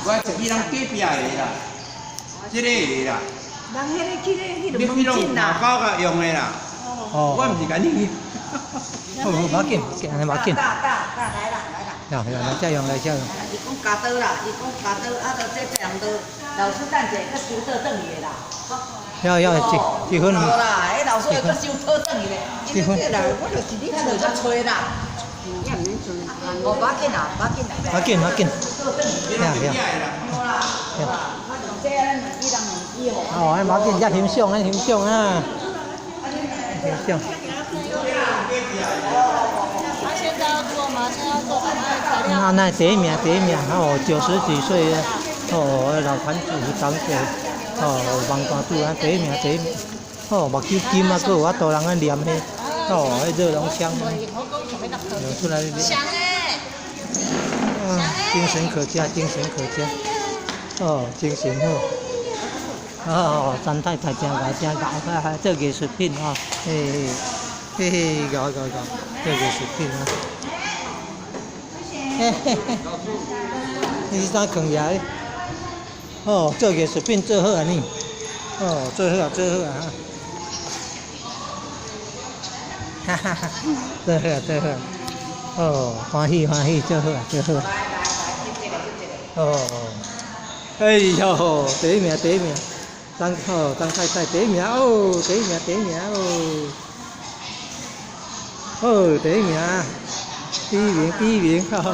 我一去人隔壁的啦，這个的啦。人彼个去咧，彼你个去拢下門診啦。狗甲用的啦。哦。我毋是共你。好，好，無要緊，按呢無要緊。大大大來啦來啦。來來來，再用來再用。伊講鉸刀啦，伊講鉸刀，啊，就這這人都老師等者，閣收倒轉去的啦。要要結結婚。無啦，彼老師會閣收倒轉去的。結婚。啦，我就是你厝才揣啦。無要緊啦，無要緊啦。無要緊，無要緊。呀呀。哦，無要緊，才翕相，愛翕相啊。翕相。他現在要做嗎？現在要做，把那材料。那那第一名，第一名，哦，90幾歲，哦，老團主長者，哦，王大主啊，第一名，第一名，哦，目睭金啊，閣有法度人咧念彼，哦，彼熱熔槍，有出來。想欸。嗯，精神可嘉，精神可嘉，哦，精神好。哦，張太太真𠢕，真𠢕，做藝術品吼，嘿嘿，嘿嘿，𠢕𠢕𠢕，做藝術品啊。嘿嘿嘿，你是怎囥遐咧？哦，做藝術品做好啊你，哦，做好啊，做好啊，哈哈哈，做好啊，做好啊，哦，歡喜歡喜，做好啊，做好啊。哦，哎喲，第一名，第一名。張哦，張太太第一名哦，第一名，第一名哦，哦，第一名，第一名，第一名，哈哈。